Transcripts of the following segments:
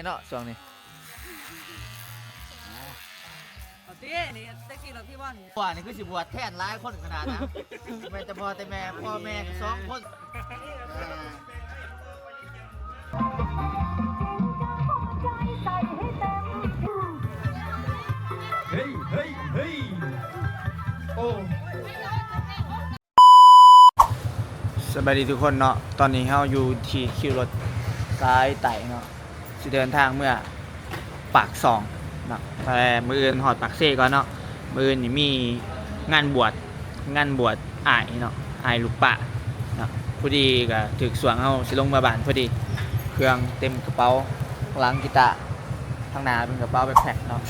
ເນາະຊ່ວງນີ້. ເອົາຕິ ນີ້ແຕ່ກີ້ເຮົາທີ່ວ່ານີ້ ວ່ານີ້ຄືຊິບວດແທນຫຼາຍຄົນຂະໜາດນະ ແມ່ນແຕ່ພໍ່ແຕ່ແມ່ ພໍ່ແມ່ກໍສອງຄົນ. ເຮີ້ຍ ເຮີ້ຍ ເຮີ້ຍ ໂອ້. ສະບາຍດີທຸກຄົນເນາະ, ຕອນນີ້ເຮົາຢູ່ທີ່ຄິວລົດສາຍໃຕ້ເນາະ ຊິເດີນທາງເມືອປາກຊ່ອງເນາະ, ແຕ່ມື້ອື່ນຮອດປາກເຊກ່ອນເນາະ. ມື້ອື່ນນີ້ມີງານບວດ ງານບວດອ້າຍເນາະ ອ້າຍລູກປ້າເນາະ. ພໍດີກໍຖືກຊ່ວງເຮົາຊິລົງເມືອບ້ານພໍດີ, ເຄື່ອງເຕັມກະເປົາ, ຫຼັງກີຕາ, ທາງໜ້າເປັນກະເປົາແບັກແພັກເນາະ.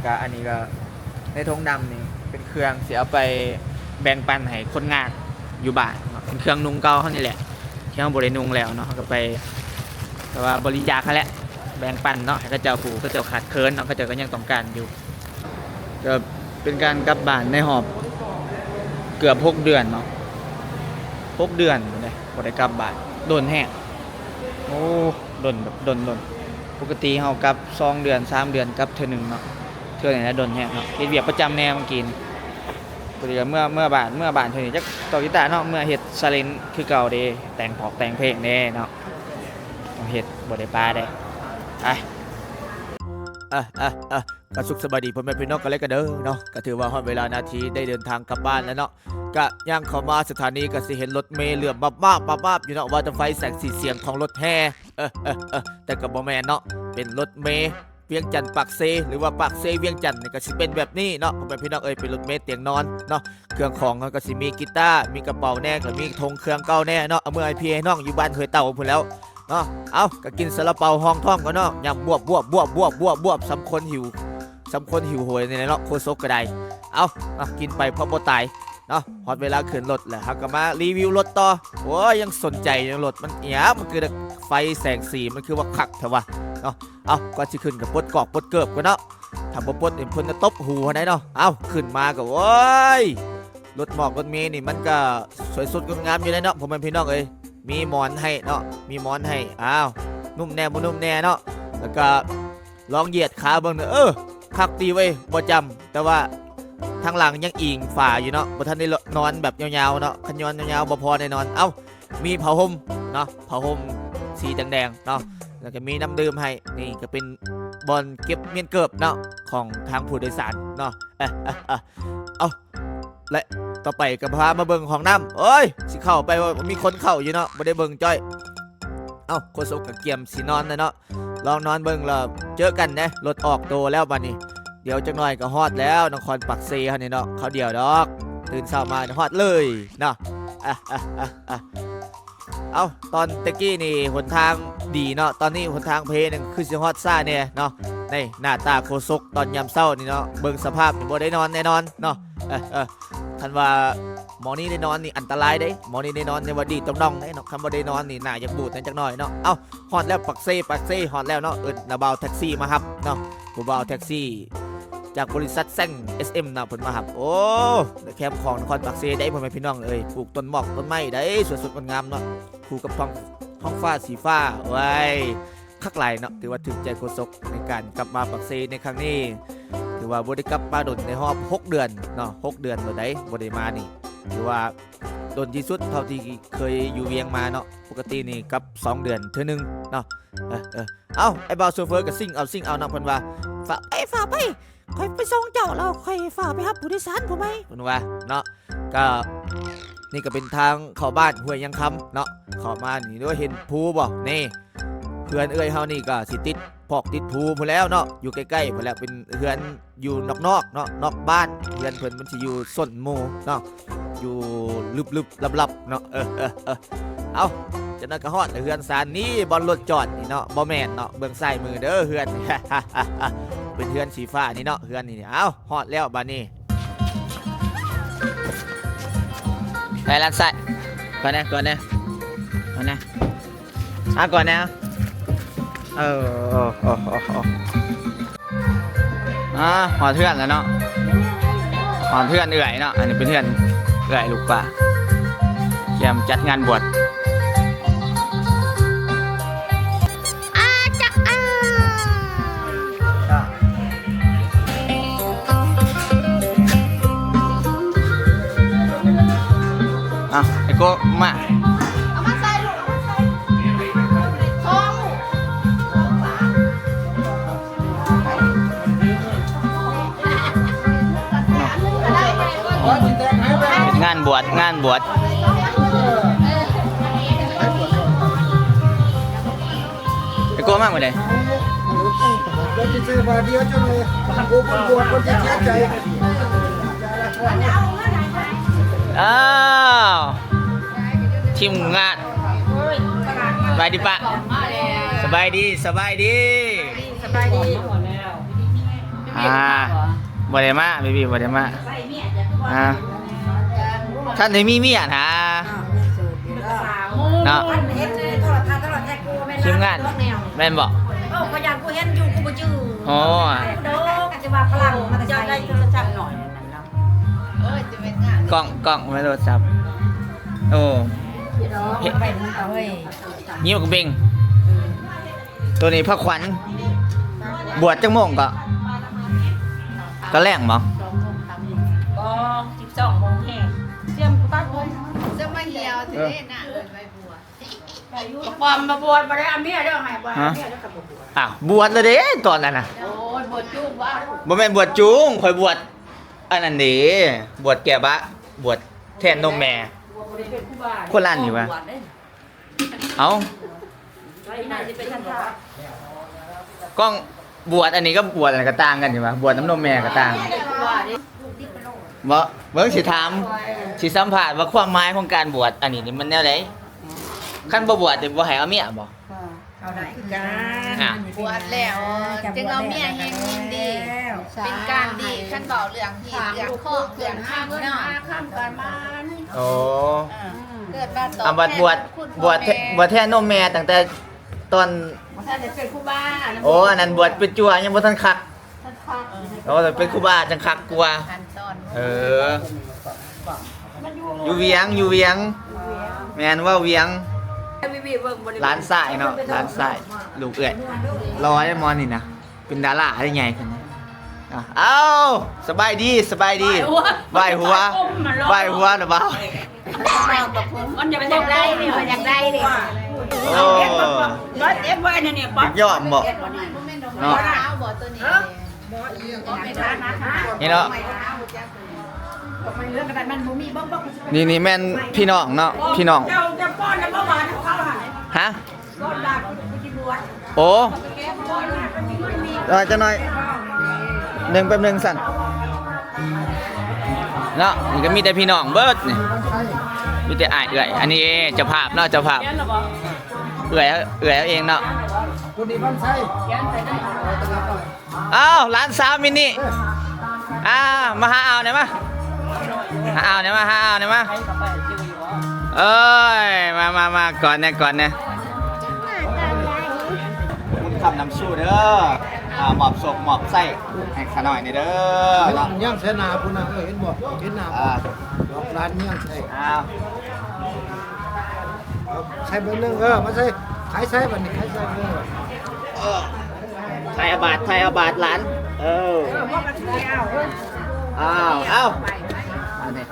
ກະອັນນີ້ກໍໃນຖົງດຳນີ້ເປັນເຄື່ອງຊິເອົາໄປແບ່ງປັນໃຫ້ຄົນງານຢູ່ບ້ານເນາະ, ເປັນເຄື່ອງນຸ່ງເກົ່າເຮົານີ້ແຫຼະ ທີ່ເຮົາບໍ່ໄດ້ນຸ່ງແລ້ວເນາະ, ເຮົາກໍໄປ ແບບວ່າບໍລິຈາກຫັ້ນແຫຼະ ແບ່ງປັນເນາະ ໃຫ້ເຂົາເຈົ້າຜູ້ເຂົາເຈົ້າຂາດເຂີນເນາະ, ເຂົາເຈົ້າກໍຍັງຕ້ອງການຢູ່. ກໍເປັນການກັບບ້ານໃນຮອບເກືອບຫົກເດືອນເນາະ, ຫົກເດືອນພຸ້ນເດ້ ບໍ່ໄດ້ກັບບ້ານ ດົນແຮງ. ໂອ້ ດົນແບບດົນໆ, ປົກກະຕິເຮົາກັບສອງເດືອນສາມເດືອນກັບເທື່ອໜຶ່ງເນາະ, ເທື່ອນີ້ລະດົນແຮງເນາະ, ເຮັດວຽກປະຈຳແດ່ເມື່ອກີ້ນີ້. ພໍດີກໍເມືອ ເມືອບ້ານ ເມືອບ້ານເທື່ອນີ້ຈັກຕໍ່ກີຕາເນາະ, ເມືອເຮັດຊາເລນຄືເກົ່າເດ້, ແຕ່ງພອກແຕ່ງເພງເດ້ເນາະ, ຕ້ອງເຮັດ ບໍ່ໄດ້ປາເດ້. ໄປ ເອີ ເອີ ເອີ ກໍສຸກສະບາຍດີພໍ່ແມ່ພີ່ນ້ອງກັນເລີຍກັນເດີເນາະ. ກໍຖືວ່າຮອດເວລານາທີໄດ້ເດີນທາງກັບບ້ານແລ້ວເນາະ, ກະຍ່າງເຂົ້າມາສະຖານີກໍຊິເຫັນລົດເມເຫຼືອມມາບໆ ມາບໆຢູ່ເນາະ, ວ່າແຕ່ໄຟແສງສີສຽງຂອງລົດແຫ່ ເອີ ເອີ ເອີ ແຕ່ກໍບໍ່ແມ່ນເນາະ, ເປັນລົດເມວຽງຈັນປາກເຊ ຫຼືວ່າປາກເຊວຽງຈັນນີ້ ກໍຊິເປັນແບບນີ້ເນາະ ພໍ່ແມ່ພີ່ນ້ອງເອີຍ. ເປັນລົດເມຕຽງນອນເນາະ, ເຄື່ອງຂອງເຮົາກໍຊິມີກີຕາ ມີກະເປົາແດ່ ກໍມີຖົງເຄື່ອງເກົ່າແດ່ເນາະ, ເອົາເມືອໃຫ້ພີ່ໃຫ້ນ້ອງຢູ່ບ້ານຫ້ວຍເຕົ້າພຸ້ນແລ້ວເນາະ. ເອົາ ກໍກິນຊາລາເປົາຮອງທ້ອງກ່ອນເນາະ, ຍຳບວບໆໆໆ ສ່ຳຄົນຫິວ ສ່ຳຄົນຫິວໂຫຍນີ້ແຫຼະເນາະ ໂຄສົກກໍໄດ້. ເອົາ ເນາະ ກິນໄປພໍບໍ່ຕາຍເນາະ. ຮອດເວລາຂຶ້ນລົດແລ້ວ ເຮົາກໍມາຣີວິວລົດຕໍ່. ໂອ້ຍ ຍັງສົນໃຈຢູ່ ລົດມັນອີຫຍັງ ມັນຄືໄຟແສງສີ ມັນຄືວ່າຄັກແທ້ວະເນາະ. ເອົາ ກ່ອນຊິຂຶ້ນກໍປົດກອກປົດເກີບກ່ອນເນາະ, ຖ້າບໍ່ປົດນີ້ເພິ່ນຈະຕົບຫູຫັ້ນໃດເນາະ. ເອົາ ຂຶ້ນມາກໍ ໂອ້ຍ ລົດໝອກລົດເມນີ້ມັນກໍສວຍສົດງົດງາມຢູ່ເດ້ເນາະ ພໍ່ແມ່ພີ່ນ້ອງເອີຍ, ມີໝອນໃຫ້ເນາະ ມີໝອນໃຫ້. ອ້າວ ນຸ່ມແດ່ບໍ່ນຸ່ມແດ່ເນາະ, ແລ້ວກໍລອງຢຽດຂາເບິ່ງເດີ. ເອີ ຄັກດີເວີຍ ບໍ່ຈຳ, ແຕ່ວ່າທາງຫຼັງຍັງອີງຝາຢູ່ເນາະ, ບໍ່ທັນໄດ້ນອນແບບຍາວໆເນາະ, ຄັນນອນຍາວໆບໍ່ພໍແນ່ນອນ. ເອົ້າ ມີຜ້າຫົ່ມເນາະ ຜ້າຫົ່ມສີແດງໆເນາະ, ແລ້ວກໍມີນ້ຳດື່ມໃຫ້. ນີ້ກໍເປັນບ່ອນເກັບມ້ຽນເກີບເນາະ ຂອງທາງຜູ້ໂດຍສານເນາະ. ເອີ ເອີ ເອີ ເອົ້າ ແລະ ຕໍ່ໄປກໍພາມາເບິ່ງຫ້ອງນ້ຳ. ໂອ້ຍ ຊິເຂົ້າໄປວ່າມີຄົນເຂົ້າຢູ່ເນາະ ບໍ່ໄດ້ເບິ່ງຈ້ອຍ. ເອົ້າ ໂຄສົກກໍກຽມຊິນອນແລ້ວເນາະ, ລອງນອນເບິ່ງແລ້ວເຈີກັນເດ້. ລົດອອກໂຕແລ້ວບັດນີ້, ດຽວຈັກໜ່ອຍກໍຮອດແລ້ວ ນະຄອນປາກເຊເຮົານີ້ເນາະ, ຄາວດຽວດອກ ຕື່ນເຊົ້າມາຮອດເລີຍເນາະ. ອະ ອະ ອະ ອະ ເອົ້າ ຕອນແຕ່ກີ້ນີ້ຫົນທາງດີເນາະ, ຕອນນີ້ຫົນທາງເພໜຶ່ງ ຄືຊິຮອດຊ້າແດ່ເນາະ. ໃນໜ້າຕາໂຄສົກຕອນຍາມເຊົ້ານີ້ເນາະ, ເບິ່ງສະພາບນີ້ບໍ່ໄດ້ນອນແນ່ນອນເນາະ. ເອີ ເອີ ຄັນວ່າໝໍນີ້ໄດ້ນອນນີ້ອັນຕະລາຍເດ້, ໝໍນີ້ໄດ້ນອນນີ້ວ່າດີດຕອງດອງເດ້ເນາະ, ຄັນບໍ່ໄດ້ນອນນີ້ໜ້າຢາກບູດແດ່ຈັກໜ້ອຍເນາະ. ເອົ້າ ຮອດແລ້ວ ປາກເຊ ປາກເຊ ຮອດແລ້ວເນາະ. ເອີ້ນນ້າບ່າວແທັກຊີມາຮັບເນາະ, ຜູ້ບ່າວແທັກຊີຈາກບໍລິສັດແຊງ ເອສເອັມ ເນາະ ເພິ່ນມາຮັບ. ໂອ້ ແຄມຂອງນະຄອນປາກເຊໄດ໋ ພໍ່ແມ່ພີ່ນ້ອງເອີຍ, ປູກຕົ້ນໝອກຕົ້ນໄມ້ໄດ໋ ສວຍສົດງົດງາມເນາະ, ຄູ່ກັບທ້ອງ ທ້ອງຟ້າສີຟ້າ. ໂອ້ຍ ຄັກຫຼາຍເນາະ, ຖືວ່າຖືກໃຈໂຄສົກໃນການກັບມາປາກເຊໃນຄັ້ງນີ້. ຖືວ່າບໍ່ໄດ້ກັບມາດົນ ໃນຮອບຫົກເດືອນເນາະ, ຫົກເດືອນໂລດໃດ໋ ບໍ່ໄດ້ມານີ້. ຖືວ່າດົນທີ່ສຸດເທົ່າທີ່ເຄີຍຢູ່ວຽງມາເນາະ, ປົກກະຕິນີ້ກັບສອງເດືອນເທື່ອໜຶ່ງເນາະ. ເອີ ເອີ ເອົ້າ ໄອ້ບ່າວໂຊເຟີກໍຊິງເອົາ ຊິງເອົາເນາະ, ເພິ່ນວ່າ ຟ້າວໄປ ຟ້າວໄປ ຂ້ອຍໄປສົ່ງເຈົ້າແລ້ວ ຂ້ອຍຟ້າວໄປຮັບຜູ້ໂດຍສານຜູ້ໃໝ່ ເພິ່ນວ່າເນາະ. ກໍ ນີ້ກໍເປັນທາງເຂົ້າບ້ານຫ້ວຍຍັງຄຳເນາະ, ເຂົ້າມານີ້ ເຫັນພູບໍ່? ນີ້ ເຮືອນເອື້ອຍເຮົານີ້ກໍຊິຕິດພອກຕິດພູພຸ້ນແລ້ວເນາະ, ຢູ່ໃກ້ໆພຸ້ນແຫຼະ, ເປັນເຮືອນຢູ່ນອກໆເນາະ, ນອກບ້ານ. ເຮືອນເພິ່ນມັນຊິຢູ່ສົ້ນໝູ່ເນາະ, ຢູ່ລຶບໆລັບໆເນາະ. ເອີ ເອີ ເອີ ເອົ້າ ຈັກໜ້ອຍກໍຮອດເຮືອນຊານນີ້, ບ່ອນລົດຈອດນີ້ເນາະ, ບໍ່ແມ່ນເນາະ, ເບື້ອງຊ້າຍມືເດີ ເຮືອນ ເປັນເຮືອນສີຟ້ານີ້ເນາະ, ເຮືອນນີ້. ເອົ້າ ຮອດແລ້ວບາດນີ້. ໄປລ້ານຊ້າຍ ກ່ອນແດ່ ກ່ອນແດ່ ກ່ອນແດ່ ອ່າ ກ່ອນແດ່. ເອີ ເອີ ເອີ ເອີ ເອີ ອ່າ ຮອດເຮືອນແລ້ວເນາະ, ຮອດເຮືອນເອື້ອຍເນາະ. ອັນນີ້ເປັນເຮືອນເອື້ອຍລູກປ້າ ກຽມຈັດງານບວດ. ອ່ະ ໄອ້ໂກະ ມາ ເອົາມາໃສ່ລູກ ເອົາມາໃສ່ ສອງລູກ ງານບວດ ງານບວດ. ໄອ້ໂກະມາມື້ໃດ? ເພິ່ນຊິໃສ່ບາດດຽວຈັງເລີຍ ໂອ້ ເພິ່ນບວດ ເພິ່ນຊິເສຍໃຈ. ອ້າວ ທີມງານ ສະບາຍດີປະ ສະບາຍດີ ສະບາຍດີ ສະບາຍດີ. ອ່າ ບໍ່ໄດ້ມາ ບີບີບໍ່ໄດ້ມາ ອ່າ ທ່ານໄດ້ມີເມຍນະ ເນາະ ທີມງານ ແມ່ນບໍ່? ໂອ້ ຂ້ອຍຢ້ານກູເຫັນຢູ່ ກູບໍ່ຈື່ ອໍ ໂດ ກະຊິວ່າຝຣັ່ງມາແຕ່ໃສ ໂທລະສັບໜ້ອຍ ກ້ອງ ກ້ອງ ແມ່ນໂທລະສັບ ໂອ້ ເຫັນ ຍິ້ວກະເບັງ. ໂຕນີ້ພະຂວັນ ບວດຈັກໂມງເກາະ? ຕອນແລງບໍ່? ບໍ່ ສິບສອງໂມງແຮງ ຕຽມຕັດຜົມ ຈະມາຫ່ຽວຊິເດ້ນະ ເອີ ໄປບວດ ປອມມາບວດ ບໍ່ໄດ້ເອົາເມຍເດີ ໃຫ້ບໍ່ເອົາເມຍເດີ ກະບໍ່ບວດ ອ້າວ ບວດແລ້ວເດ້ຕອນນັ້ນນະ ໂອ້ຍ ບວດຈູງບໍ່? ບໍ່ແມ່ນບວດຈູງ ຂ້ອຍບວດອັນນັ້ນເດ້ ບວດແກ້ບາ ບວດແທນນົມແມ່ ຄົນລະອັນນີ້ຫວາ? ເອົ້າ ກ້ອງ ບວດອັນນີ້ກັບບວດອັນນັ້ນກະຕ່າງກັນຢູ່ຫວາ? ບວດນຳນົມແມ່ກະຕ່າງ ເບິ່ງ ຊິຖາມ ຊິສຳພາດວ່າຄວາມໝາຍຂອງການບວດອັນນີ້ນີ້ມັນແນວໃດ? ຄັນບໍ່ບວດນີ້ບໍ່ໃຫ້ເອົາເມຍບໍ່? ເອົາໄດ້ຄືກັນ ອ່ະ ບວດແລ້ວຈຶ່ງເອົາເມຍແຮງຍິນດີ ເປັນການດີ ຄັນເວົ້າເລື່ອງຮີດເລື່ອງຄອງເລື່ອງຄຳເນາະ ໂອ້ ເອີ ເກີດມາຕອບແທນ ບວດ ບວດແທນນົມແມ່ຕັ້ງແຕ່ຕອນ ບໍ່ທັນໄດ້ເປັນຄູບາ ໂອ້ ອັນນັ້ນບວດເປັນຈົວ ຍັງບໍ່ທັນຄັກ ໂອ້ ເປັນຄູບາຈັ່ງຄັກກວ່າ ເອີ ຢູ່ວຽງ ຢູ່ວຽງ ແມ່ນ ເວົ້າວຽງ ຫຼານຊາຍເນາະ ຫຼານຊາຍ ລູກເອື້ອຍ ຫຼໍ່ເດ້ໝໍນີ້ນະ ເປັນດາລາໄດ້ໃຫຍ່ຂຶ້ນ ອ້າວ ສະບາຍດີ ສະບາຍດີ ໄຫວ້ຫົວ ໄຫວ້ຫົວນະບ່າວ. ມັນຢາກໄດ້ນີ້ ມັນຢາກໄດ້ນີ້ ໂອ້ ເຮັດບໍ່ ເຮັດບໍ່ອັນນີ້ ຢອມບໍ່ເນາະ ນີ້ເນາະ ນີ້ ນີ້ແມ່ນພີ່ນ້ອງເນາະ ພີ່ນ້ອງ ຮະ? ໂອ້ ເອີ ຈັກໜ້ອຍໜຶ່ງ ແປັບໜຶ່ງຊັ້ນເນາະ ນີ້ກະມີແຕ່ພີ່ນ້ອງເບິດນີ້ ມີແຕ່ອ້າຍເອື້ອຍ ອັນນີ້ເຈົ້າພາບເນາະ ເຈົ້າພາບ ເອື້ອຍ ເອື້ອຍເຮົາເອງເນາະ ຄົນນີ້ພັນໄຊ. ອ້າວ ຫຼານສາວມິນິ ອ່າ ມາຫາອ້າວແດ່ມາ ຫາອ້າວແດ່ມາ ຫາອ້າວແດ່ມາ ເອີຍ ມາ ມາ ມາ ກອດແດ່ ກອດແດ່ ບຸນຄຳນຳສູ່ເດີ ອ່າ ມອບໂຊກມອບໄຊໃຫ້ຂ້ານ້ອຍແດ່ເດີເນາະ ຍ່າງໃສ່ໜ້າພຸ້ນນະ ເອີ ເຫັນບໍ່ ເຫັນໜ້າບໍ່ ອ່າ ດອກຫຼານຍ່າງໃສ່ ອ້າວ ໃສ່ເບິ່ງໜຶ່ງ ເອີ ມາໃສ່ ຂາຍໃສ່ບັດນີ້ ຂາຍໃສ່ເບິ່ງ ເອີ ໄທເອົາບາດ ໄທເອົາບາດຫຼານ ເອີ ອ້າວ ເອົາ ອັນນີ້.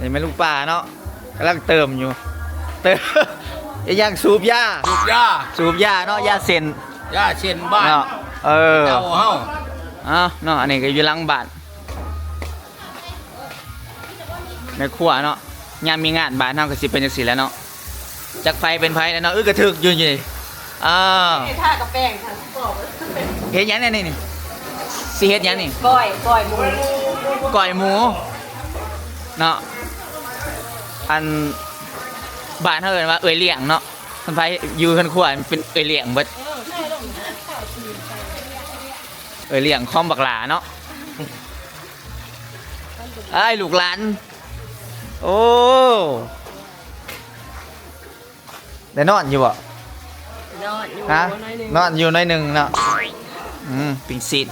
ນີ້ແມ່ນລຸງປ້າເນາະ ກຳລັງເຕີມຢູ່ ເຕີມ ອີຫຍັງ ສູບຢາ ສູບຢາ ສູບຢາເນາະ ຢາເສັ້ນ ຢາເສັ້ນບ້ານເນາະ ເອີ ເຈົ້າເຮົາ ເອົາເນາະ ອັນນີ້ກະຢູ່ຫຼັງບ້ານ ແມ່ຄົວເນາະ ຍາມມີງານບ້ານເຮົາກໍຊິເປັນຈັ່ງຊີ້ແຫຼະເນາະ ຈັກໃຜເປັນໃຜແຫຼະເນາະ. ເອີ ກະຖືກຢູ່ນີ້ ອ້າວ ເຮັດທ່າກັບແປ້ງ ເຮັດຫຍັງແດ່ນີ້? ຊິເຮັດຫຍັງນີ້? ກ້ອຍ ກ້ອຍໝູ ກ້ອຍໝູເນາະ. ອັນ ບ້ານເຮົາເອີ້ນວ່າເອື້ອຍລ້ຽງເນາະ ຄັນໃຜຢູ່ເຮືອນຄົວເປັນເອື້ອຍລ້ຽງເບິດ ເອື້ອຍລ້ຽງຂອງບັກຫຼ້າເນາະ. ອ້າຍ ລູກຫຼານ ໂອ້ ໄດ້ນອນຢູ່ບໍ່? ນອນຢູ່ ຮະ? ໜ້ອຍໜຶ່ງ ນອນຢູ່ໜ້ອຍໜຶ່ງເນາະ. ອືມ ປີ້ງຊີ້ນ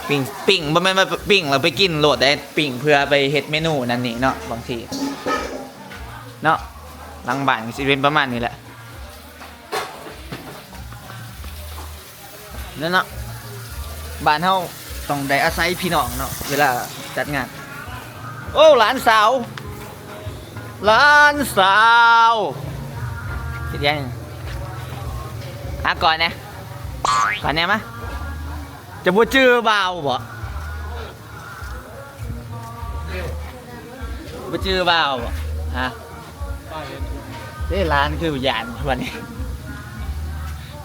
ປີ້ງ ປີ້ງ ບໍ່ແມ່ນວ່າປີ້ງແລ້ວໄປກິນໂລດເດ້ ປີ້ງເພື່ອໄປເຮັດເມນູນັ້ນນີ້ເນາະ ບາງທີເນາະ. ຫຼັງບ້ານກໍຊິເປັນປະມານນີ້ແຫຼະ. ນັ້ນເນາະ ບ້ານເຮົາຕ້ອງໄດ້ອາໄສພີ່ນ້ອງເນາະ ເວລາຈັດງານ. ໂອ້ ຫຼານສາວ ຫຼານສາວ ເຮັດຫຍັງ? ຫາກ່ອນແດ່ ກ່ອນແດ່ມາ. ຈະບໍ່ຈື່ບ່າວບໍ່? ບໍ່ຈື່ບ່າວບໍ່? ຮະ? ເດ້ ຫຼານຄືຢ້ານບັດນີ້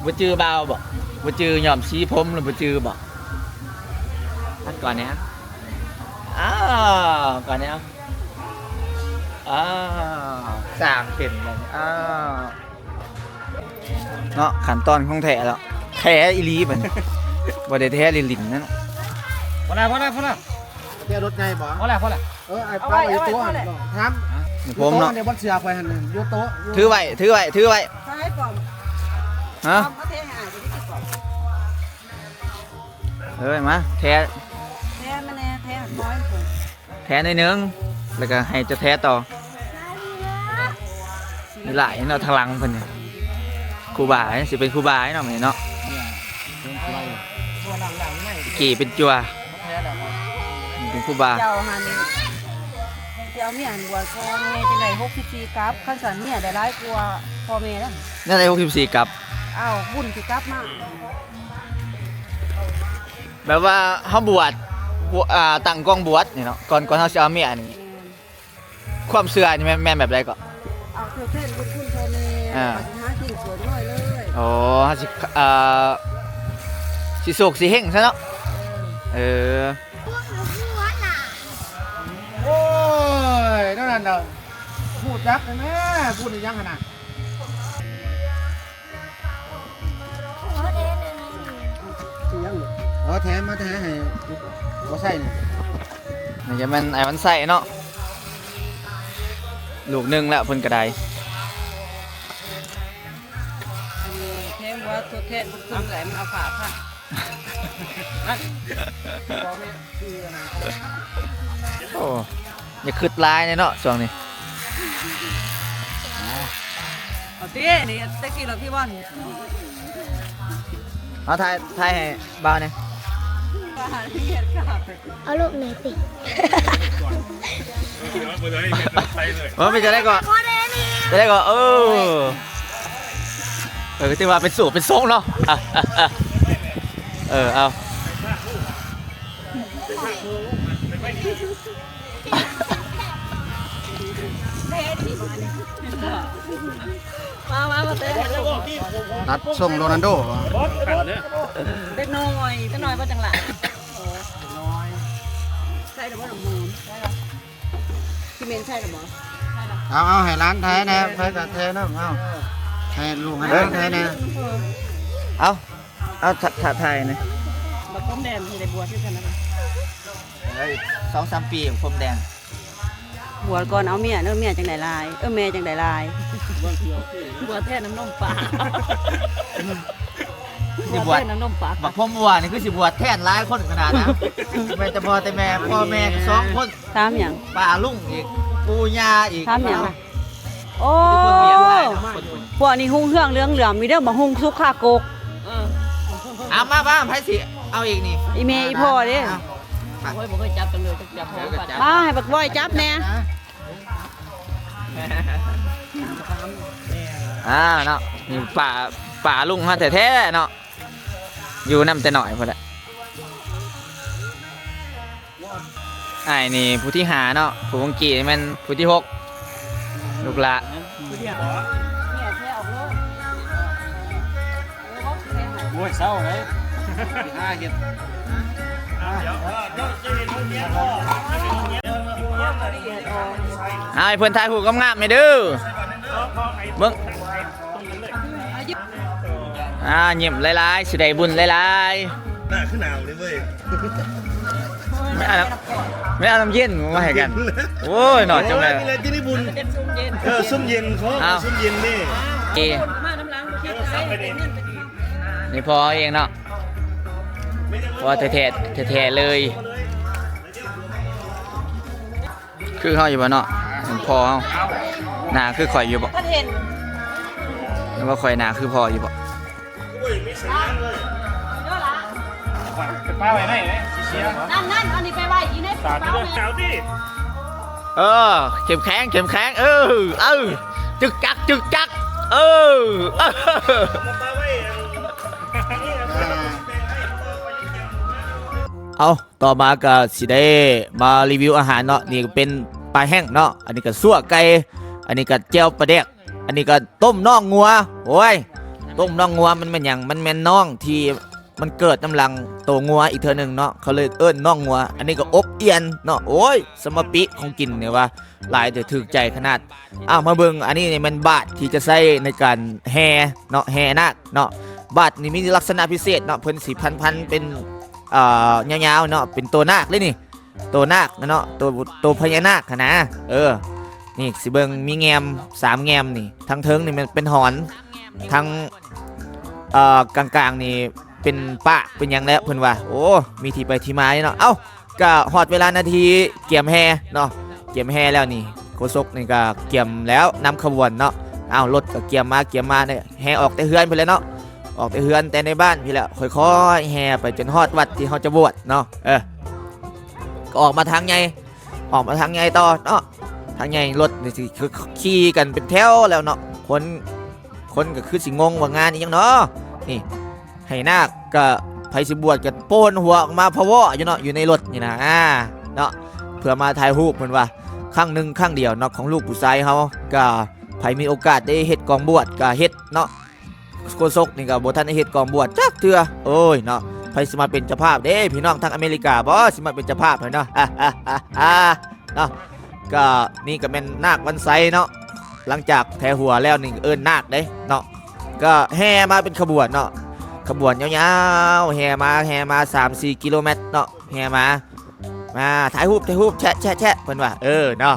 ບໍ່ຈື່ບ່າວບໍ່? ບໍ່ຈື່ຍ້ອມສີຜົມແລ້ວບໍ່ຈື່ບໍ່? ອັດກ່ອນແດ່ ອ້າວ ກ່ອນແດ່ ອ້າວ ສ້າງເປັນບັດນີ້ ອ້າວ. ເນາະ ຂັ້ນຕອນຂອງແທ້ແລ້ວ ແທ້ອີ່ຫຼີບັດນີ້ ບໍ່ໄດ້ແທ້ຫຼິ້ນໆນັ້ນ. ພໍແລ້ວ ພໍແລ້ວ ພໍແລ້ວ ແກ້ລົດໃຫຍ່ບໍ່? ພໍແລ້ວ ພໍແລ້ວ ເອີ ອ້າຍ ເອົາໄວ້ ປ້າໄວ້ ເອົາໄວ້ ຢູ່ໂຕະ ພໍແລ້ວ ຖາມ ນີ້ຜົມເນາະ ຢູ່ໂຕະ ອັນນີ້ບ່ອນເສືອຂ້ອຍຫັ້ນ ຢູ່ໂຕະ ຖືໄວ້ ຖືໄວ້ ຖືໄວ້ ຊ້າຍກ່ອນ ຮະ? ເອົາມາແທ້ໃຫ້ອ້າຍ ຈະໄດ້ກິນກ່ອນ ເອີ ມາແທ້ ແທ້ມາແດ່ ແທ້ນ້ອຍ ແທ້ໜ້ອຍໜຶ່ງ ແລ້ວກໍໃຫ້ເຈົ້າແທ້ຕໍ່. ມີຫຼາຍເນາະ ທາງຫຼັງເພິ່ນນີ້ ຄູບາ ຊິເປັນຄູບາເນາະ ມື້ນີ້ເນາະ. ກີ້ເປັນຈົວ ນີ້ເປັນຄູບາ. ເຈົ້າຫັ້ນ ຊິເອົາເມຍຫັ້ນບວດກ່ອນ ແມ່ຈັ່ງໃດ ຫົກສິບສີ່ກັບ ຄັນຊັ້ນເມຍໄດ້ຫຼາຍກວ່າພໍ່ແມ່ແລ້ວ. ແນວໃດ ຫົກສິບສີ່ກັບ? ອ້າວ ບຸນຊິກັບມາ. ແບບວ່າເຮົາບວດ ບວ- ອ່າ ຕັ້ງກອງບວດນີ້ເນາະ ກ່ອນ ກ່ອນເຮົາຊິເອົາເມຍນີ້ ແມ່ນ ຄວາມເຊື່ອນີ້ແມ່ນ ແມ່ນແບບໃດເກາະ? ເອົາເທື່ອແທນບຸນຄຸນພໍ່ແມ່ ອ່າ ເຮົາຊິຫາກິນສວນນ້ອຍເລີຍ. ໂອ້ ເຮົາຊິ ເອີ ຊິໂຊກຊິເຮັງຊະເນາະ. ເອີ ເອີ ໂອ້ຍ ນັ້ນນະ ຮູ້ຈັກແດ່ແມ່ ບຸນອີ່ຫຍັງຫັ້ນນະ? ເອີ ແຖມມາແທ້ໃຫ້ບໍ່ໃຊ້ນີ້ ນີ້ຈະແມ່ນອ້າຍວັນໄຊເນາະ ລູກໜຶ່ງແລ້ວເພິ່ນກໍໄດ້ ອັນນີ້ແທງວ່າທົດແທນບຸນຄຸນ ເອື້ອຍມັນເອົາຜ້າພັນ ໂອ້ ຢ່າຄິດຫຼາຍແດ່ເນາະຊ່ວງນີ້. ເອົາຕິ ນີ້ແຕ່ກີ້ລະພີ່ບອນ ເອົາຖ່າຍ ຖ່າຍໃຫ້ບ່າວແດ່ ເອົາລູກແມ່ຕິ ເອີ ເປັນຈັ່ງໃດເກາະ ຈັ່ງໃດເກາະ ເອີ ເອີ ຖືວ່າເປັນສູບເປັນຊົງເນາະ ເອີ ເອົາ. ມາ ມາ ມາເຕະ ຕັດຊົງໂຣນັນໂດ ເດັກນ້ອຍ ເດັກນ້ອຍບໍ່ຈັງຫຼະ ໃສ່ແລ້ວບໍ່ ນ້ຳຫອມ ຊິເໝັນໃສ່ແລ້ວບໍ່? ເອົາ ເອົາ ໃຫ້ຫຼານຖ່າຍແດ່ ໃຜກໍຖ່າຍນຳ ເອົາ ໃຫ້ລູກໃຫ້ຫຼານຖ່າຍແດ່ ເອົາ. ເອົາ ຖ້າ ຖ້າຖ່າຍນະ ບັກຜົມແດງຊິໄດ້ບວດຄືກັນນະ ເອີຍ ສອງສາມປີຜົມແດງ ບວດກ່ອນເອົາເມຍເດີ ເມຍຈັ່ງໄດ້ຫຼາຍ ເອີ ແມ່ຈັ່ງໄດ້ຫຼາຍ ບວດແທນນ້ຳນົມປາ ຊິບວດ ບວດແທນນ້ຳນົມປາ ບັກຜົມບົວນີ້ຄືຊິບວດແທນຫຼາຍຄົນຂະໜາດນະ ແມ່ນແຕ່ພໍ່ແຕ່ແມ່ ພໍ່ແມ່ສອງຄົນ ຖາມຫຍັງ? ປ້າລຸງອີກ ປູ່ຍ່າອີກ ຖາມຫຍັງ? ໂອ້ ພວກນີ້ຮຸ່ງເຮືອງເຫຼືອງເຫຼືອມ ມີເດີ ບັກຮຸ່ງສຸກຄາກົກ ເອີ ເອົາມາ ມາ ໃຜຊິເອົາອີກນີ້? ອີແມ່ອີພໍ່ເດ້ ໂອ້ຍ ບໍ່ເຄີຍຈັບຈັກເທື່ອ ຈັກຈັບ ມາ ໃຫ້ບັກບອຍຈັບແດ່ ອ່າ ເນາະ ນີ້ປ້າ ປ້າລຸງເຮົາແທ້ໆເນາະ ຢູ່ນຳແຕ່ນ້ອຍພຸ້ນແຫຼະ. ອ້າຍນີ້ຜູ້ທີຫ້າເນາະ ຜູ້ເມື່ອກີ້ແມ່ນຜູ້ທີຫົກ ລູກຫຼ້າ. ໂອ້ຍ ເຊົາເລີຍ ຊິຫາເຮັດ ເອົາໃຫ້ເພິ່ນຖ່າຍຮູບງາມໆແດ່ເດີ. ເບິ່ງ ອ່າ ຍິ້ມຫຼາຍໆ ຊິໄດ້ບຸນຫຼາຍໆ. ໜ້າຄືໜາວເລີຍເວີຍ. ແມ່ນເອົາ ແມ່ນເອົານ້ຳເຢັນມາໃຫ້ກັນ. ໂອ້ຍ ເນາະ ຈັ່ງໃດ ໂອ້ຍ ນີ້ແຫຼະທີ່ໄດ້ບຸນ. ເອີ ຊຸມເຢັນ ຂໍຊຸມເຢັນນີ້. ເອີ ນີ້ພໍ່ເອງເນາະ ພໍ່ແທ້ໆ ແທ້ໆເລີຍ. ຄືເຮົາຢູ່ບໍ່ເນາະ ພໍ່ເຮົາ. ໜ້າຄືຂ້ອຍຢູ່ບໍ່? ເຫັນ ວ່າຂ້ອຍໜ້າຄືພໍ່ຢູ່ບໍ່? ໄປປ້າໄວ້ໃນເດ້ ຊິເສຍ. ນັ້ນໆ ເອົານີ້ໄປໄວ້ຢູ່ໃນກະເປົາແມ່. ເອີ ເຂັ້ມແຂງ ເຂັ້ມແຂງ ເອີ ເອີ ຈຶກຈັກ ຈຶກຈັກ ເອີ ເອີ ເອົາ. ຕໍ່ມາກໍຊິໄດ້ມາຣີວິວອາຫານເນາະ. ນີ້ກໍເປັນປາແຫ້ງເນາະ ອັນນີ້ກໍຊົ່ວໄກ່ ອັນນີ້ກໍແຈ່ວປາແດກ ອັນນີ້ກໍຕົ້ມໜອງງົວ. ໂອ້ຍ ຕົ້ມໜອງງົວມັນແມ່ນຫຍັງ? ມັນແມ່ນໜອງທີ່ມັນເກີດນຳຫຼັງໂຕງົວອີກເທື່ອໜຶ່ງເນາະ ເຂົາເລີຍເອີ້ນໜອງງົວ. ອັນນີ້ກໍອົບອ່ຽນເນາະ. ໂອ້ຍ ສຳມະປິຂອງກິນນີ້ວ່າ ຫຼາຍແຕ່ຖືກໃຈຂະໜາດ. ເອົາ ມາເບິ່ງ ອັນນີ້ນີ້ແມ່ນບາດທີ່ຈະໃຊ້ໃນການແຫ່ເນາະ ແຫ່ນາກເນາະ. ບາດນີ້ມີລັກສະນະພິເສດເນາະ ເພິ່ນຊິພັນໆເປັນ ເອີ ຍາວໆເນາະ ເປັນໂຕນາກເລີຍນີ້ ໂຕນາກເນາະ ໂຕ ໂຕພະຍານາກຫັ້ນນະ. ເອີ ນີ້ຊິເບິ່ງມີແງມ ສາມແງມນີ້ ທາງເທິງນີ້ແມ່ນເປັນຫອນ ທາງ ເອີ ກາງໆນີ້ເປັນປາກເປັນຫຍັງແຫຼະ ເພິ່ນວ່າ. ໂອ້ ມີທີ່ໄປທີ່ມາເນາະ. ເອົ້າ ກະຮອດເວລານາທີກຽມແຫ່ເນາະ ກຽມແຫ່ແລ້ວນີ້ ໂຄສົກນີ້ກະກຽມແລ້ວ ນຳຂະບວນເນາະ. ເອົ້າ ລົດກະກຽມມາ ກຽມມາ ແຫ່ອອກແຕ່ເຮືອນພຸ້ນແຫຼະເນາະ ອອກແຕ່ເຮືອນ ແຕ່ໃນບ້ານພີ້ແຫຼະ ຄ່ອຍໆແຫ່ໄປຈົນຮອດວັດທີ່ເຮົາຈະບວດເນາະ. ເອີ ກະອອກມາທາງໃຫຍ່ ອອກມາທາງໃຫຍ່ຕໍ່ເນາະ ທາງໃຫຍ່ ລົດນີ້ຊິຂີ່ກັນເປັນແຖວແລ້ວເນາະ. ຄົນ ຄົນກໍຄືຊິງົງວ່າງານອີ່ຫຍັງເນາະ ນີ້ ໄຮ່ນາກ ກະໃຜຊິບວດກໍໂພນຫົວອອກມາພະວໍ້ຢູ່ເນາະ ຢູ່ໃນລົດນີ້ນະ ອາ ເນາະ ເພື່ອມາຖ່າຍຮູບ. ເພິ່ນວ່າຄັ້ງໜຶ່ງຄັ້ງດຽວເນາະ ຂອງລູກຜູ້ຊາຍເຮົາ ກະໃຜມີໂອກາດໄດ້ເຮັດກອງບວດກະເຮັດເນາະ. ໂຄສົກນີ້ກະບໍ່ທັນໄດ້ເຮັດກອງບວດຈັກເທື່ອ ໂອ້ຍເນາະ. ໃຜຊິມາເປັນເຈົ້າພາບເດ້ ພີ່ນ້ອງທາງອາເມລິກາບໍ ຊິມາເປັນເຈົ້າພາບໃຫ້ເນາະ ເນາະ. ກະນີ້ກະແມ່ນນາກວັນໄຊເນາະ ຫຼັງຈາກແຖຫົວແລ້ວນີ້ເອີ້ນນາກເດ້ເນາະ. ກະແຫ່ມາເປັນຂະບວນເນາະ ຂະບວນຍາວໆ ແຫ່ມາ ແຫ່ມາສາມສີ່ກິໂລແມັດເນາະ ແຫ່ມາ ມາຖ່າຍຮູບ ຖ່າຍຮູບ ແຊະ ແຊະ ແຊະ ເພິ່ນວ່າ ເອີເນາະ.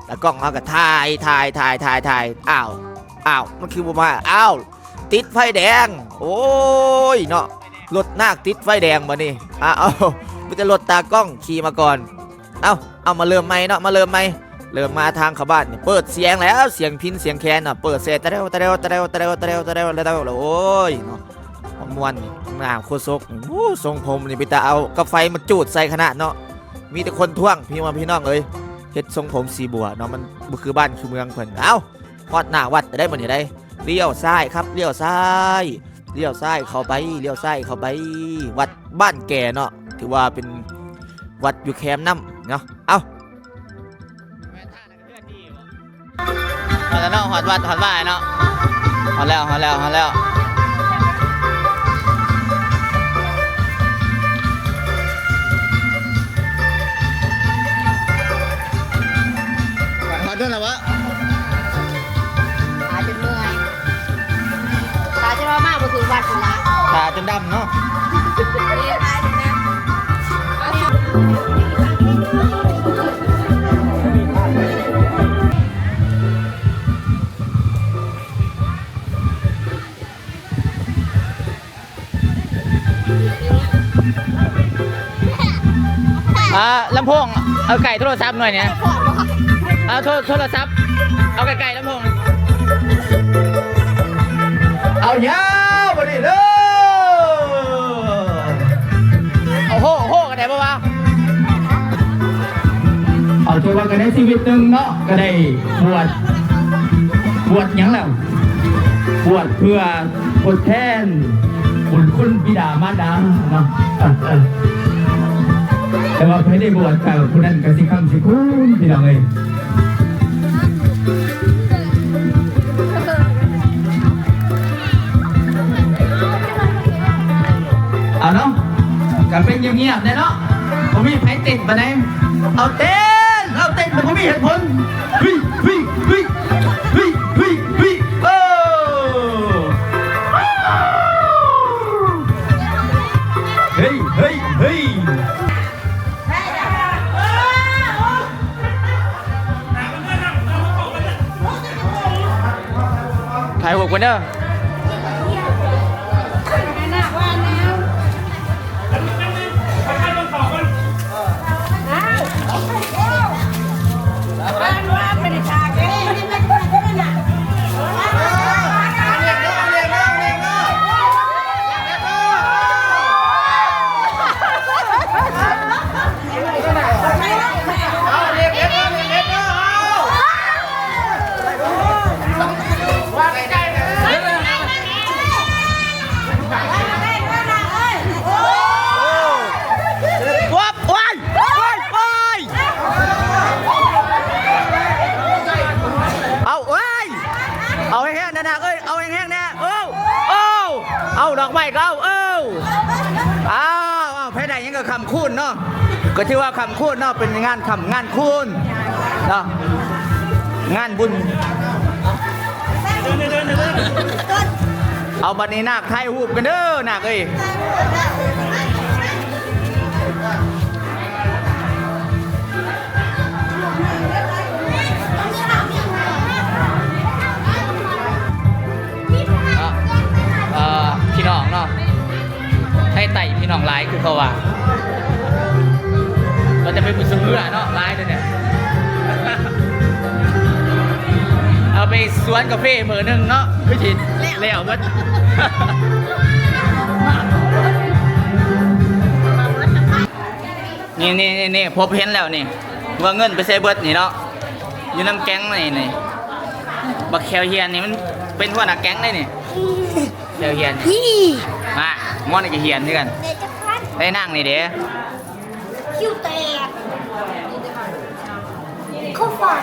ຕາກ້ອງເຮົາກະຖ່າຍ ຖ່າຍ ຖ່າຍ ຖ່າຍ ຖ່າຍ ອ້າວ ອ້າວ ມັນຄືບໍ່ມາ ອ້າວ ຕິດໄຟແດງ ໂອ້ຍເນາະ ລົດນາກຕິດໄຟແດງບາດນີ້. ອ້າວ ມີແຕ່ລົດຕາກ້ອງຂີ່ມາກ່ອນ. ເອົ້າ ເອົາ ມາເລີ່ມໃໝ່ເນາະ ມາເລີ່ມໃໝ່ ເລີ່ມມາທາງເຂົ້າບ້ານນີ້ ເປີດສຽງແລ້ວ ສຽງພິນສຽງແຄນເນາະ ເປີດແຊ ຕະແດວ ຕະແດວ ຕະແດວ ຕະແດວ ໂອ້ຍເນາະ ມ່ວນ. ໜ້າໂຄສົກນີ້ ໂອ້ ຊົງຜົມນີ້ເປັນຕາເອົາກາໄຟມາຈູດໃສ່ຂະໜາດເນາະ. ມີແຕ່ຄົນທ້ວງ ພີ່ນ້ອງ ພີ່ນ້ອງເອີຍ ເຮັດຊົງຜົມສີບົວເນາະ ມັນບໍ່ຄືບ້ານຄືເມືອງເພິ່ນ. ເອົ້າ ຮອດໜ້າວັດແລ້ວໄດ໋ ມື້ນີ້ໄດ໋ ລ້ຽວຊ້າຍຄັບ ລ້ຽວຊ້າຍ ລ້ຽວຊ້າຍເຂົ້າໄປ ລ້ຽວຊ້າຍເຂົ້າໄປ ວັດບ້ານແກເນາະ ຖືວ່າເປັນວັດຢູ່ແຄມນ້ຳເນາະ. ເອົ້າ ຮອດແລ້ວເນາະ ຮອດວັດ ຮອດວາເນາະ ຮອດແລ້ວ ຮອດແລ້ວ ຮອດແລ້ວ. ຮອດເດີນແລ້ວວະ ຂາຈົນເມື່ອຍ ຂາຈົນວ່າມາບໍ່ຖືກວັດພຸ້ນລະ ຂາຈົນດຳເນາະ. ອ່າ ລຳໂພງ ເອົາໃກ້ໂທລະສັບໜ່ອຍນີ້ ເອົາໂທ ໂທລະສັບ ເອົາໃກ້ໆລຳໂພງ ເອົາຍາວບາດນີ້ເດີ. ໂອ້ໂຫ ໂຫ ກະໄດ້ບໍ່ວະ ເອົາ ຖືວ່າກະໄດ້ຊີວິດໜຶ່ງເນາະ ກະໄດ້ບວດ ບວດຫຍັງແລ້ວ ບວດເພື່ອທົດແທນບຸນຄຸນບິດາມານດາເນາະ. ແຕ່ວ່າໃຜໄດ້ບວດກໍຜູ້ນັ້ນກໍຊິຄ້ຳຊິຄູນ ພີ່ນ້ອງເອີຍ. ເອົາເນາະ ກໍເປັນງຽບໆແດ່ເນາະ ບໍ່ມີໃຜເຕັ້ນປານໃດ. ເອົາເຕັ້ນ ເອົາເຕັ້ນແບບບໍ່ມີເຫດຜົນ. ເຮີ້ຍ ເຮີ້ຍ ເຮີ້ຍ ເຮີ້ຍ ເຮີ້ຍ ເຮີ້ຍ ເອີ ເຮີ້ຍ ເຮີ້ຍ ເຮີ້ຍ. ຖ່າຍຮູບກ່ອນເດີ. ເອົາ ເອີຍ ເອົາແຮງໆ ນານາເອີຍ ເອົາແຮງໆ ແນ່. ເອົາ ເອົາ ເອົາ ດອກໄມ້ກໍເອົາ ເອົາ ເອົາ ເອົາ ໃຜໄດ້ຫຍັງກໍຄ້ຳຄູນເນາະ ກໍຖືວ່າຄ້ຳຄູນເນາະ ເປັນງານຄ້ຳງານຄູນເນາະ ງານບຸນ. ເອົາ ບັດນີ້ນາກຖ່າຍຮູບກັນເດີ ນາກເອີຍ. ເອີ ພີ່ນ້ອງເນາະ ໄທໃຕ້ພີ່ນ້ອງຫຼາຍຄືເຂົາວ່າ ວ່າແຕ່ໄປບຸນສະເມືອເນາະ ຫຼາຍເດ້ ເອົາໄປສວນກາເຟມື້ໜຶ່ງເນາະ ຄືຊິແລ້ວເບິດ. ນີ້ໆໆ ພົບເຫັນແລ້ວນີ້ ວ່າເງິນໄປໃສເບິດນີ້ເນາະ ຢູ່ນຳແກັງນີ້ ນີ້ ບັກແຂ້ວຮຽນນີ້ ມັນເປັນຫົວໜ້າແກັງເດ້ນີ້ ແຂ້ວຮຽນນີ້ ມາ ໝໍນີ້ກໍຮຽນຄືກັນ ໄດ້ນາງນີ້ເດ້ ຄິວແຕກ ເຂົາຝາກ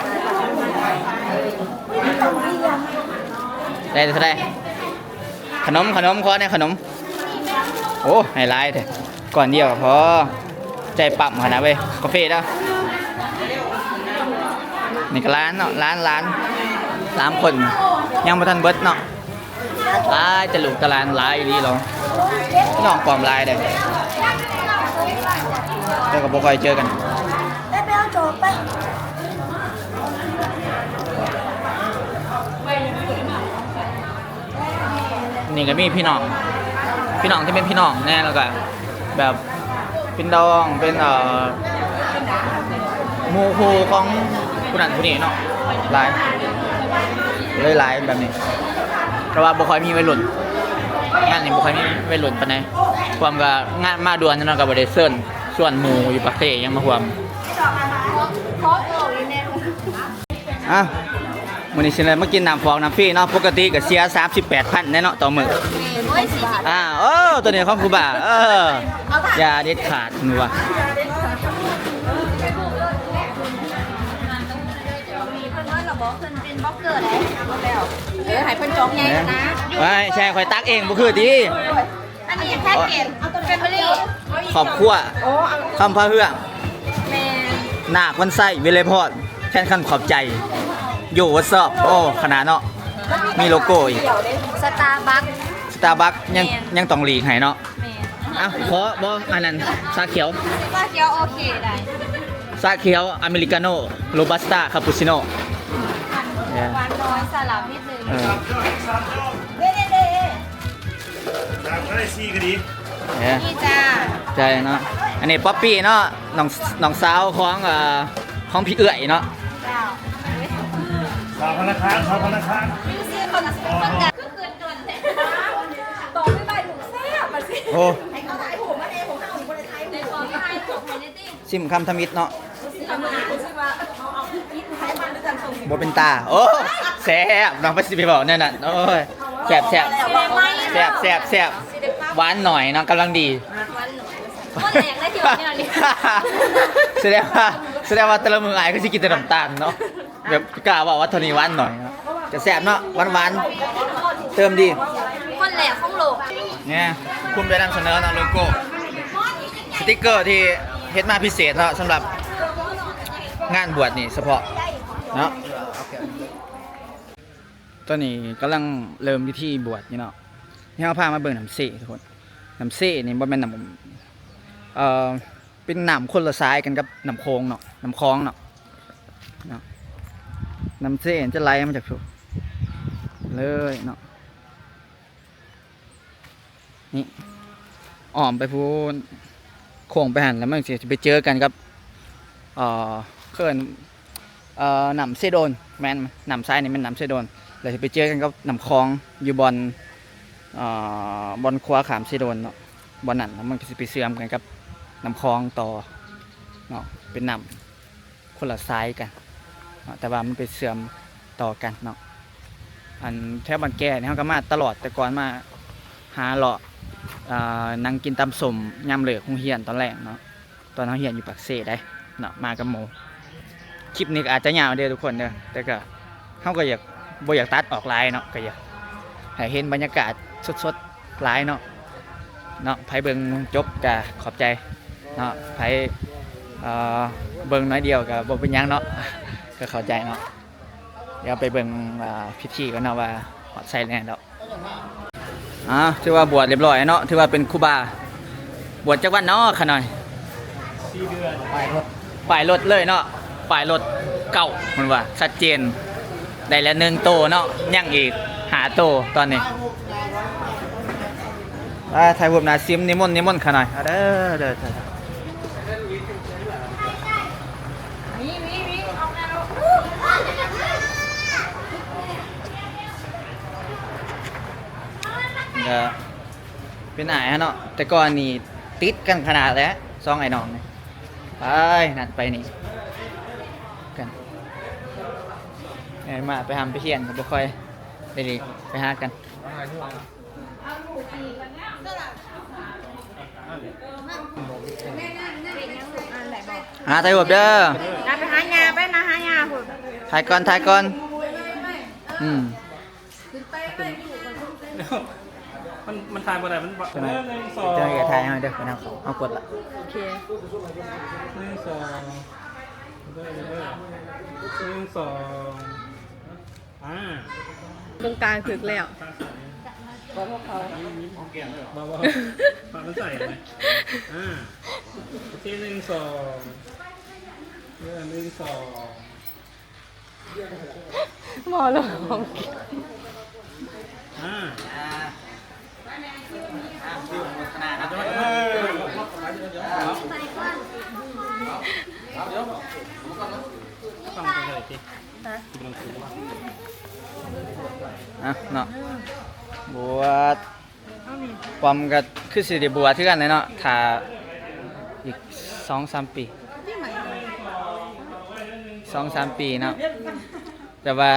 ໄດ້ເທົ່າໃດ? ຂະໜົມ ຂະໜົມ ຂໍແດ່ຂະໜົມ. ໂອ້ ໃຫ້ຫຼາຍແທ້ ກ້ອນດຽວກໍພໍ ໃຈປ້ຳຂະໜາດເວີຍ. ກາເຟເດີ ນີ້ກໍຫຼານເນາະ ຫຼານ ຫຼານ ສາມຄົນ ຍັງບໍ່ທັນເບິດເນາະ. ຫຼາຍແຕ່ລູກແຕ່ຫຼານ ຫຼາຍອີ່ຫຼີເນາະ ພີ່ນ້ອງປ້ອມຫຼາຍເດ້ ແຕ່ກໍບໍ່ຄ່ອຍເຈີກັນ. ນີ້ກໍມີພີ່ນ້ອງ ພີ່ນ້ອງທີ່ເປັນພີ່ນ້ອງແດ່ ແລ້ວກໍແບບເປັນດອງ ເປັນ ເອີ ໝູ່ຄູ່ຂອງຜູ້ນັ້ນຜູ້ນີ້ເນາະ ຫຼາຍ ເລີຍຫຼາຍແບບນີ້ ແຕ່ວ່າບໍ່ຄ່ອຍມີໄວລຸ້ນ ງານນີ້ບໍ່ຄ່ອຍມີໄວລຸ້ນປານໃດ ພວກມັນກໍງານມາດ່ວນເນາະ ກໍບໍ່ໄດ້ເຊີນຊວນໝູ່ຢູ່ປາກເຊຫຍັງມາຮ່ວມ. ອ່ະ ມື້ນີ້ຊິໄດ້ມາກິນນ້ຳຟອກນ້ຳຟຣີເນາະ ປົກກະຕິກໍເສຍສາມສິບແປດພັນແດ່ເນາະຕໍ່ມື້. ໂອ້ຍ ສີ່ສິບ ອ່າ ໂອ້ ຕົວນີ້ຂອງຄູບາ ເອີ ຢ່າເດັດຂາດ ເພິ່ນວ່າ ເພິ່ນວ່າລະບອກ ເພິ່ນເປັນບລັອກເກີແລ້ວ ເອີ ໃຫ້ເພິ່ນຈອງໃຫຍ່ນະ ໃຊ່ ຂ້ອຍຕັກເອງ ບໍ່ຄືຕິ. ອັນນີ້ແພັກເກດ Family ຄອບຄົວ ຄຳພາເຮືອງ ແມ່ນ ນາກວັນໄຊ ວິໄລພອນ ແຄນຄັນຂອບໃຈ Yo what's up ໂອ້ ຂະໜາດເນາະ ມີໂລໂກ້ອີກ Starbucks Starbucks ຍັງ ແມ່ນ ຍັງຕ້ອງຫຼີກໃຫ້ເນາະ. ແມ່ນ ເອົ້າ ຂໍບໍ່ ອັນນັ້ນ ຊາຂຽວ ຊາຂຽວ ໂອເຄ ໄດ້ ຊາຂຽວ ອາເມລິກາໂນ ໂຣບັດສະຕ້າ ຄາປູຊິໂນ ຫວານນ້ອຍ ສາລານິດໜຶ່ງ ເອີ. ຕາມໄດ້ສີ່ກໍດີ ເອີ ນີ້ຈ້າ ໃຊ່ເນາະ ອັນນີ້ປັອບປີ້ເນາະ ນ້ອງ ນ້ອງສາວຂອງ ເອີ ຂອງພີ່ເອື້ອຍເນາະ ເຈົ້າ ສາວພະນາຄານ ສາວພະນາຄານ ຢູ່ຊີ້ຄົນ ຄົນກັນ ຄືຄືດົນແທ້ ບອກໄປໄປລູກແຊບວ່າຊີ້ ໂອ້ ໃຫ້ເຂົາຖ່າຍຮູບມາແດ່ ຂອງເຮົານີ້ບໍ່ໄດ້ຖ່າຍຮູບ ໃຫ້ເຂົາຖ່າຍຮູບໃຫ້ແດ່ຕິ ຊິມຄຳທຳອິດເນາະ ບໍ່ເປັນຕາ ໂອ້ ແຊບເນາະ ໄປຊິໄປເວົ້າແນວນັ້ນ ໂອ້ຍ ແຊບໆ ແຊບໆ ຫວານໜ້ອຍເນາະ ກຳລັງດີ ຫວານໜ້ອຍ ຄົນແລກເລີຍທີ່ວ່າແນວນີ້ ສະແດງວ່າ ສະແດງວ່າແຕ່ລະມື້ອ້າຍກໍຊິກິນແຕ່ນ້ຳຕານເນາະ ແບບກ້າເວົ້າວ່າເທົ່ານີ້ຫວານໜ້ອຍເນາະ ກະແຊບເນາະ ຫວານໆ ເຕີມດີ ຄົນແລກຂອງໂລກ ແນ່ ພູມໃຈນຳສະເໜີເນາະ ໂລໂກ້ ສະຕິກເກີທີ່ເຮັດມາພິເສດເນາະ ສຳລັບງານບວດນີ້ສະເພາະເນາະ. ຕອນນີ້ກຳລັງເລີ່ມພິທີບວດຢູ່ເນາະ ທີ່ເຮົາພາມາເບິ່ງນ້ຳເຊທຸກຄົນ ນ້ຳເຊນີ້ບໍ່ແມ່ນນ້ຳ ເອີ ເປັນນ້ຳຄົນລະສາຍກັນກັບນ້ຳໂຂງເນາະ ນ້ຳຂອງເນາະ ເນາະ ນ້ຳເຊຈະໄຫຼມາຈາກພຸ້ນເລີຍເນາະ ນີ້ ອ້ອມໄປພຸ້ນ ໂຄ້ງໄປຫັ້ນ ແລ້ວມັນຊິໄປເຈີກັນກັບ ເອີ ເຂົາເອີ້ນ ເອີ ນ້ຳເຊໂດນ ແມ່ນ ນ້ຳຊາຍນີ້ແມ່ນນ້ຳເຊໂດນ ແລ້ວຊິໄປເຈີກັນກັບນ້ຳຂອງຢູ່ບ່ອນ ເອີ ບ່ອນຂົວຂ້າມເຊໂດນເນາະ ບ່ອນນັ້ນ ແລ້ວມັນກໍຊິໄປເຊື່ອມກັນກັບນ້ຳຂອງຕໍ່ເນາະ ເປັນນ້ຳ ຄົນລະສາຍກັນເນາະ ແຕ່ວ່າມັນໄປເຊື່ອມຕໍ່ກັນເນາະ ອັນແຖວບ້ານແກນີ້ເຮົາກໍມາຕະຫຼອດ ແຕ່ກ່ອນມາຫາເລາະ ເອີ ນັ່ງກິນຕຳສົ້ມຍາມເລີກໂຮງຮຽນຕອນແລງເນາະ ຕອນເຮົາຮຽນຢູ່ປາກເຊໄດ໋ເນາະ ມາກັບໝູ່ ຄລິບນີ້ກໍອາດຈະຍາວເດີທຸກຄົນເດີ ແຕ່ກໍ ເຮົາກໍຢາກ ບໍ່ຢາກຕັດອອກຫຼາຍເນາະ ກໍຢາກໃຫ້ເຫັນບັນຍາກາດສົດໆຫຼາຍເນາະ ເນາະ ໃຜເບິ່ງຈົບກໍຂອບໃຈເນາະ ໃຜ ເອີ ເບິ່ງໜ້ອຍດຽວກໍບໍ່ເປັນຫຍັງເນາະ ກໍເຂົ້າໃຈເນາະ ດຽວໄປເບິ່ງ ເອີ ພິທີກ່ອນເນາະວ່າຮອດໃສແດ່ດອກ. ອ່າ ຖືວ່າບວດລຽບລ້ອຍເນາະ ຖືວ່າເປັນຄູບາ ບວດຈັກວັນເນາະຂະນ້ອຍ? ສີ່ເດືອນ ປ້າຍລົດ ປ້າຍລົດເລີຍເນາະ ປ້າຍລົດເກົ່າ ເພິ່ນວ່າຊັດເຈນ ໄດ້ແລ້ວໜຶ່ງໂຕເນາະ ຍັງອີກຫ້າໂຕຕອນນີ້ ໄປຖ່າຍຮູບໜ້າຊິມ ນິມົນ ນິມົນຂະນ້ອຍ ເອົາເດີ ເດີ ເດີ. ກະເປັນອ້າຍເຮົາເນາະ ແຕ່ກ່ອນນີ້ຕິດກັນຂະໜາດແຫຼະ ສອງອ້າຍນ້ອງນີ້ ໄປນັ້ນໄປນີ້ກັນ ເອີ ມາໄປຮ່ຳໄປຮຽນກໍບໍ່ຄ່ອຍໄດ້ໄປຫາກັນ. ຫາຖ່າຍຮູບເດີ ນາໄປຫາຍ່າ ໄປນາຫາຍ່າພຸ້ນ ຖ່າຍກ່ອນ ຖ່າຍກ່ອນ ອືມ ມັນ ມັນຖ່າຍບໍ່ໄດ້ ມັນບັກ ເດີ ໜຶ່ງ ສອງ ເດີ ຢ່າຖ່າຍເຮົາເດີ ເຮົາ ເຮົາກົດລະ ໂອເຄ ໜຶ່ງ ສອງ ເດີ ເດີ ໜຶ່ງ ສອງ ອ່າ ຕົງກາງຖືກແລ້ວ ຂອງພວກເຂົາ ບໍ່ ບໍ່ ພາມັນໃສ່ໄປ ອ່າ ໂອເຄ ໜຶ່ງ ສອງ ເດີ ໜຶ່ງ ສອງ ບໍ່ລອງ ອ່າ ອ່າ ອ່າ ເນາະ ບວດ ປ້ອມກໍຄືຊິໄດ້ບວດຄືກັນແຫຼະເນາະ ຖ້າອີກສອງສາມປີ ສອງສາມປີເນາະ ແຕ່ວ່າ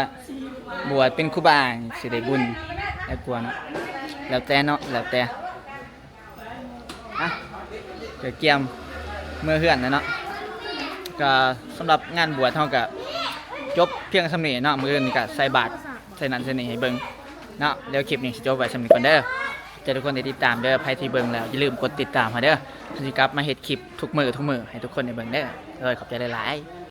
ບວດເປັນຄູບານີ້ຊິໄດ້ບຸນຫຼາຍກວ່າເນາະ ແລ້ວແຕ່ເນາະ ແລ້ວແຕ່ ອ່ະ ກໍກຽມເມືອເຮືອນແລ້ວເນາະ ກໍສຳລັບງານບວດເຮົາກໍຈົບພຽງສ່ຳນີ້ເນາະ ມື້ອື່ນກໍໃສ່ບາດໃສ່ນັ້ນໃສ່ນີ້ໃຫ້ເບິ່ງເນາະ ດຽວຄລິບນີ້ຊິຈົບໄວ້ສ່ຳນີ້ກ່ອນເດີ ຂອບໃຈທຸກຄົນທີ່ຕິດຕາມເດີ ໃຜທີ່ເບິ່ງແລ້ວຢ່າລືມກົດຕິດຕາມໃຫ້ເດີ ເຮົາຊິກັບມາເຮັດຄລິບທຸກມື້ ທຸກມື້ໃຫ້ທຸກຄົນໄດ້ເບິ່ງເດີ ໂດຍ ຂອບໃຈຫຼາຍໆ.